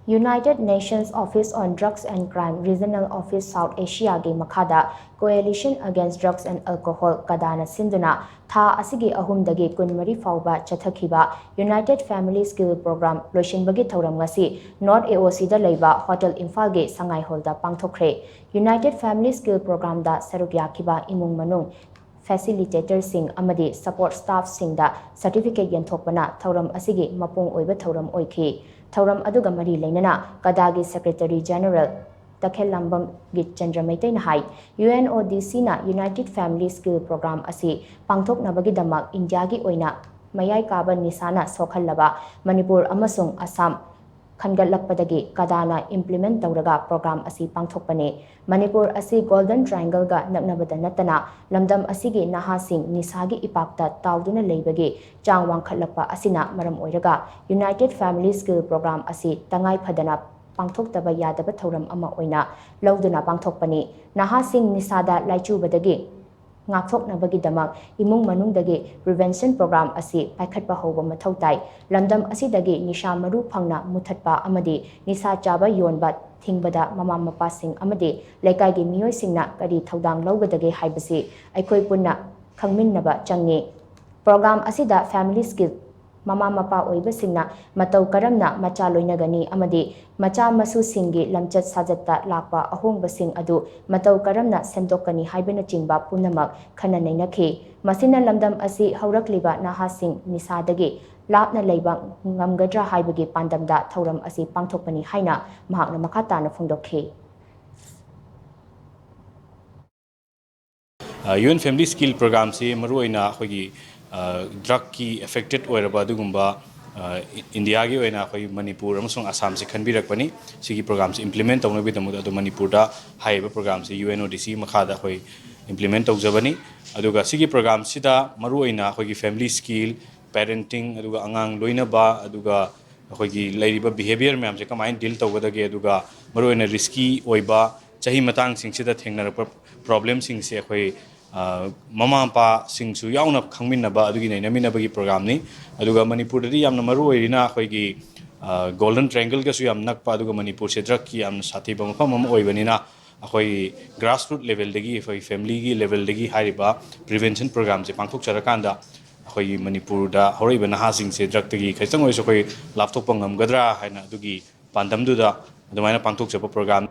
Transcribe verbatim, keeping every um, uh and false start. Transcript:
United Nations Office on Drugs and Crime Regional Office South Asiaꯒꯤ ꯃꯈꯥꯗ Coalition Against Drugs and Alcohol, ꯀꯗꯥꯅ ꯁꯤꯟꯗꯨꯅ ꯊꯥ ꯑꯁꯤꯒꯤ ꯑꯍꯨꯝꯗꯒꯤ ꯀꯨꯟꯃꯔꯤ ꯐꯥꯎꯕ ꯆꯠꯊꯈꯤꯕ United Family Skill Program ꯂꯣꯏꯁꯤꯟꯕꯒꯤ ꯊꯧꯔꯝ ꯉꯁꯤ North AOCꯗ ꯂꯩꯕ Hotel ꯏꯝꯐꯥꯜꯒꯤ ꯁꯉꯥꯏ ꯍꯣꯜꯗ ꯄꯥꯡꯊꯣꯛꯈ꯭ꯔꯦ꯫ United Family Skill Programꯗ ꯁꯔꯨꯛ ꯌꯥꯈꯤꯕ ꯏꯃꯨꯡ ꯃꯅꯨꯡ, facilitatorꯁꯤꯡ ꯑꯃꯗꯤ support staffꯁꯤꯡꯗ certificate ꯌꯦꯟꯊꯣꯛꯄꯅ ꯊꯧꯔꯝ ꯑꯁꯤꯒꯤ ꯃꯄꯨꯡ ꯑꯣꯏꯕ ꯊꯧꯔꯝ ꯑꯣꯏꯈꯤ꯫ ꯊꯧꯔꯝ ꯑꯗꯨꯒ ꯃꯔꯤ ꯂꯩꯅꯅ ꯀꯗꯥꯒꯤ Secretary General ꯇꯈꯦꯜꯂꯝꯕꯝ ꯒꯤꯠꯆꯟꯗ꯭ꯔ ꯃꯩꯇꯩꯅ ꯍꯥꯏ, UNODCꯅ United Family Skill Program ꯑꯁꯤ ꯄꯥꯡꯊꯣꯛꯅꯕꯒꯤꯗꯃꯛ ꯏꯟꯗꯤꯌꯥꯒꯤ ꯑꯣꯏꯅ ꯃꯌꯥꯏ ꯀꯥꯕ ꯅꯤꯁꯥꯅ ꯁꯣꯛꯍꯜꯂꯕ ꯃꯅꯤꯄꯨꯔ ꯑꯃꯁꯨꯡ ꯑꯁꯥꯝ ꯈꯟꯒꯠꯂꯛꯄꯗꯒꯤ ꯀꯗꯥꯅ implement ꯇꯧꯔꯒ program ꯑꯁꯤ ꯄꯥꯡꯊꯣꯛꯄꯅꯤ꯫ ꯃꯅꯤꯄꯨꯔ ꯑꯁꯤ Golden Triangleꯒ ꯅꯛꯅꯕꯗ ꯅꯠꯇꯅ ꯂꯝꯗꯝ ꯑꯁꯤꯒꯤ ꯅꯍꯥꯁꯤꯡ ꯅꯤꯁꯥꯒꯤ ꯏꯄꯥꯛꯇ ꯇꯥꯎꯗꯨꯅ ꯂꯩꯕꯒꯤ ꯆꯥꯡ ꯋꯥꯡꯈꯠꯂꯛꯄ ꯑꯁꯤꯅ ꯃꯔꯝ ꯑꯣꯏꯔꯒ United Family Skill Program ꯑꯁꯤ ꯇꯉꯥꯏ ꯐꯗꯅ ꯄꯥꯡꯊꯣꯛꯇꯕ ꯌꯥꯗꯕ ꯊꯧꯔꯝ ꯑꯃ ꯑꯣꯏꯅ ꯂꯧꯗꯨꯅ ꯄꯥꯡꯊꯣꯛꯄꯅꯤ꯫ ꯅꯍꯥꯁꯤꯡ ꯅꯤꯁꯥꯗ ꯂꯥꯏꯆꯨꯕꯗꯒꯤ ꯉꯥꯛꯊꯣꯛꯅꯕꯒꯤꯗꯃꯛ ꯏꯃꯨꯡ ꯃꯅꯨꯡꯗꯒꯤ prevention program ꯑꯁꯤ ꯄꯥꯏꯈꯠꯄ ꯍꯧꯕ ꯃꯊꯧ ꯇꯥꯏ꯫ ꯂꯝꯗꯝ ꯑꯁꯤꯗꯒꯤ ꯅꯤꯁꯥ ꯃꯔꯨ ꯐꯪꯅ ꯃꯨꯊꯠꯄ ꯑꯃꯗꯤ ꯅꯤꯁꯥ ꯆꯥꯕ ꯌꯣꯟꯕ ꯊꯤꯡꯕꯗ ꯃꯃꯥ ꯃꯄꯥꯁꯤꯡ ꯑꯃꯗꯤ ꯂꯩꯀꯥꯏꯒꯤ ꯃꯤꯑꯣꯏꯁꯤꯡꯅ ꯀꯔꯤ ꯊꯧꯗꯥꯡ ꯂꯧꯒꯗꯒꯦ ꯍꯥꯏꯕꯁꯤ ꯑꯩꯈꯣꯏ ꯄꯨꯟꯅ ꯈꯪꯃꯤꯟꯅꯕ ꯆꯪꯏ꯫ Program ꯑꯁꯤꯗ family skill, ꯃꯃꯥ ꯃꯄꯥ ꯑꯣꯏꯕꯁꯤꯡꯅ ꯃꯇꯧ ꯀꯔꯝꯅ ꯃꯆꯥ ꯂꯣꯏꯅꯒꯅꯤ ꯑꯃꯗꯤ ꯃꯆꯥ ꯃꯁꯨꯁꯤꯡꯒꯤ ꯂꯝꯆꯠ ꯁꯥꯖꯠꯇ ꯂꯥꯛꯄ ꯑꯍꯣꯡꯕꯁꯤꯡ ꯑꯗꯨ ꯃꯇꯧ ꯀꯔꯝꯅ ꯁꯦꯝꯗꯣꯛꯀꯅꯤ ꯍꯥꯏꯕꯅꯆꯤꯡꯕ ꯄꯨꯝꯅꯃꯛ ꯈꯟꯅ ꯅꯩꯅꯈꯤ꯫ ꯃꯁꯤꯅ ꯂꯝꯗꯝ ꯑꯁꯤ ꯍꯧꯔꯛꯂꯤꯕ ꯅꯍꯥꯁꯤꯡ ꯅꯤꯁꯥꯗꯒꯤ ꯂꯥꯞꯅ ꯂꯩꯕ ꯉꯝꯒꯗ꯭ꯔꯥ ꯍꯥꯏꯕꯒꯤ ꯄꯥꯟꯗꯝꯗ ꯊꯧꯔꯝ ꯑꯁꯤ ꯄꯥꯡꯊꯣꯛꯄꯅꯤ ꯍꯥꯏꯅ ꯃꯍꯥꯛꯅ ꯃꯈꯥ ꯇꯥꯅ ꯐꯣꯡꯗꯣꯛꯈꯤ꯫ ꯌꯨ ꯑꯦꯟ ꯐꯦꯃꯤꯂꯤ ꯁ꯭ꯀꯤꯜ ꯄ꯭ꯔꯣꯒ꯭ꯔꯥꯝꯁꯤ ꯃꯔꯨꯑꯣꯏꯅ ꯑꯩꯈꯣꯏꯒꯤ ꯗ꯭ꯔꯛꯀꯤ ꯑꯦꯐꯦꯛꯇꯦꯠ ꯑꯣꯏꯔꯕ ꯑꯗꯨꯒꯨꯝꯕ, ꯏꯟꯗꯤꯌꯥꯒꯤ ꯑꯣꯏꯅ ꯑꯩꯈꯣꯏ ꯃꯅꯤꯄꯨꯔ ꯑꯃꯁꯨꯡ ꯑꯁꯥꯝꯁꯤ ꯈꯟꯕꯤꯔꯛꯄꯅꯤ꯫ ꯁꯤꯒꯤ ꯄ꯭ꯔꯣꯒ꯭ꯔꯥꯝꯁꯤ ꯏꯝꯄ꯭ꯂꯤꯃꯦꯟ ꯇꯧꯅꯕꯒꯤꯗꯃꯛꯇ ꯑꯗꯣ ꯃꯅꯤꯄꯨꯔꯗ ꯍꯥꯏꯔꯤꯕ ꯄ꯭ꯔꯣꯒ꯭ꯔꯥꯝꯁꯤ ꯌꯨ ꯑꯦꯟ ꯑꯣ ꯗꯤ ꯁꯤ ꯃꯈꯥꯗ ꯑꯩꯈꯣꯏ ꯏꯝꯄ꯭ꯂꯤꯃꯦꯟ ꯇꯧꯖꯕꯅꯤ꯫ ꯑꯗꯨꯒ ꯁꯤꯒꯤ ꯄ꯭ꯔꯣꯒ꯭ꯔꯥꯝꯁꯤꯗ ꯃꯔꯨꯑꯣꯏꯅ ꯑꯩꯈꯣꯏꯒꯤ ꯐꯦꯃꯤꯂꯤ ꯁ꯭ꯀꯤꯜ, ꯄꯦꯔꯦꯟꯇꯤꯡ, ꯑꯗꯨꯒ ꯑꯉꯥꯡ ꯂꯣꯏꯅꯕ, ꯑꯗꯨꯒ ꯑꯩꯈꯣꯏꯒꯤ ꯂꯩꯔꯤꯕ ꯕꯤꯍꯦꯕꯤꯌꯔ ꯃꯌꯥꯝꯁꯦ ꯀꯃꯥꯏꯅ ꯗꯤꯜ ꯇꯧꯒꯗꯒꯦ, ꯑꯗꯨꯒ ꯃꯔꯨꯑꯣꯏꯅ ꯔꯤꯁꯀꯤ ꯑꯣꯏꯕ ꯆꯍꯤ ꯃꯇꯥꯡꯁꯤꯡꯁꯤꯗ ꯊꯦꯡꯅꯔꯛꯄ ꯄ꯭ꯔꯣꯕ꯭ꯂꯦꯝꯁꯤꯡꯁꯦ ꯑꯩꯈꯣꯏ, ꯑ, ꯃꯃꯥ ꯃꯄꯥꯁꯤꯡꯁꯨ ꯌꯥꯎꯅ ꯈꯪꯃꯤꯟꯅꯕ ꯑꯗꯨꯒꯤ ꯅꯩꯅꯃꯤꯟꯅꯕꯒꯤ ꯄ꯭ꯔꯣꯒ꯭ꯔꯥꯝꯅꯤ꯫ ꯑꯗꯨꯒ ꯃꯅꯤꯄꯨꯔꯗꯗꯤ ꯌꯥꯝꯅ ꯃꯔꯨ ꯑꯣꯏꯔꯤꯅ ꯑꯩꯈꯣꯏꯒꯤ, ꯒꯣꯜꯗꯟ ꯇ꯭ꯔꯥꯏꯡꯒꯜꯒꯁꯨ ꯌꯥꯝ ꯅꯛꯄ, ꯑꯗꯨꯒ ꯃꯅꯤꯄꯨꯔꯁꯦ ꯗ꯭ꯔꯒꯀꯤ ꯌꯥꯝꯅ ꯁꯥꯊꯤꯕ ꯃꯐꯝ ꯑꯃ ꯑꯣꯏꯕꯅꯤꯅ, ꯑꯩꯈꯣꯏ ꯒ꯭ꯔꯥꯁ ꯔꯨꯠ ꯂꯦꯚꯦꯜꯗꯒꯤ, ꯑꯩꯈꯣꯏ ꯐꯦꯃꯤꯂꯤꯒꯤ ꯂꯦꯚꯦꯜꯗꯒꯤ ꯍꯥꯏꯔꯤꯕ ꯄ꯭ꯔꯤꯚꯦꯟꯁꯟ ꯄ꯭ꯔꯣꯒ꯭ꯔꯥꯝꯁꯦ ꯄꯥꯡꯊꯣꯛꯆꯔꯀꯥꯟꯗ, ꯑꯩꯈꯣꯏꯒꯤ ꯃꯅꯤꯄꯨꯔꯗ ꯍꯧꯔꯛꯏꯕ ꯅꯍꯥꯁꯤꯡꯁꯦ ꯗ꯭ꯔꯒꯇꯒꯤ ꯈꯤꯇꯪ ꯑꯣꯏꯔꯁꯨ ꯑꯩꯈꯣꯏ ꯂꯥꯞꯊꯣꯛꯄ ꯉꯝꯒꯗ꯭ꯔꯥ ꯍꯥꯏꯅ ꯑꯗꯨꯒꯤ ꯄꯥꯟꯗꯝꯗꯨꯗ ꯑꯗꯨꯃꯥꯏꯅ ꯄꯥꯡꯊꯣꯛꯆꯕ ꯄ꯭ꯔꯣꯒ꯭ꯔꯥꯝ꯫